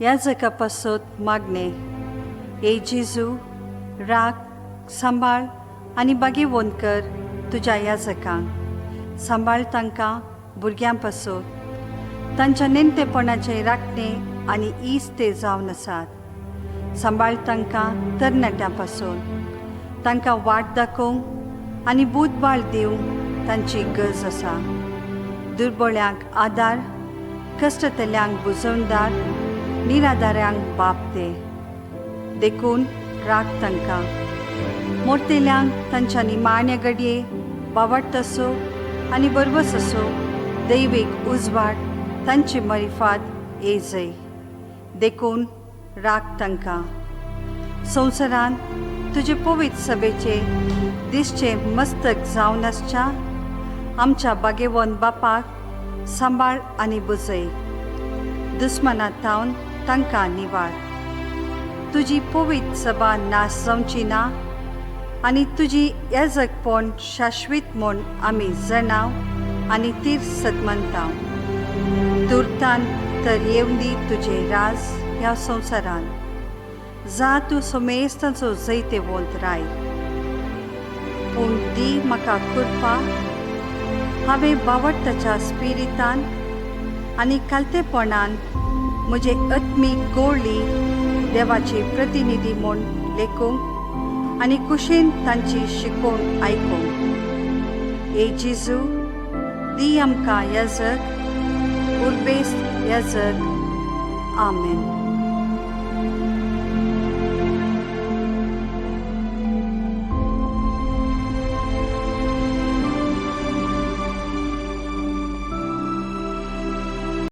याजका पासत मागणें. ए जेजू, राख, सांबाळ आनी बागेवन कर तुज्या याजकांक. सांबाळ तांकां भुरग्यां पासत, तांच्या नेणटेपणाचे राखणे आनी इश्ट ते जावन आसात. सांबाळ तांकां तरणाट्यां पासून, तांकां वाट दाखोवंक आनी बुदबाळ दिवंक तांची गरज आसा. दुर्बळ्यांक आदार, कश्टतल्यांक बुजवणदार, निराधाऱ्यांक बाप ते. देखून राख तांकां. मोरतेल्यांक तांच्या निमाण्या घडये बावडतसो आनी बरबस असो दैवीक उजवाड तांची मरिफात येजय. देखून राख तांकां. संवसारांत तुजे पवित्र सभेचे दिसचे मस्तक जावन आसच्या आमच्या बागेवन बापाक सांबाळ आनी बुजय. दुस्मना थावन तांकां निवार. तुजी पवित्र सभा नाश जावची ना आनी तुजी याजकपण शाश्वीत म्हूण आमी जणाव आनी तीर सतमनताव. तुर्तान तर येवंदी तुजें राज ह्या संवसारांत, जा तूं समेस्तांचो जैतेवंत राय. पूण दी म्हाका कृपा, हांवें बावडताच्या स्पिरितान आनी कालतेपणान म्हजे आत्मीक गोळी देवाचे प्रतिनिधी म्हूण लेखूंक आनी कुशीन तांची शिकोवण आयकूंक. ए जेजू, दी आमकां याजक, उर्बेस्त याजक. आमेन.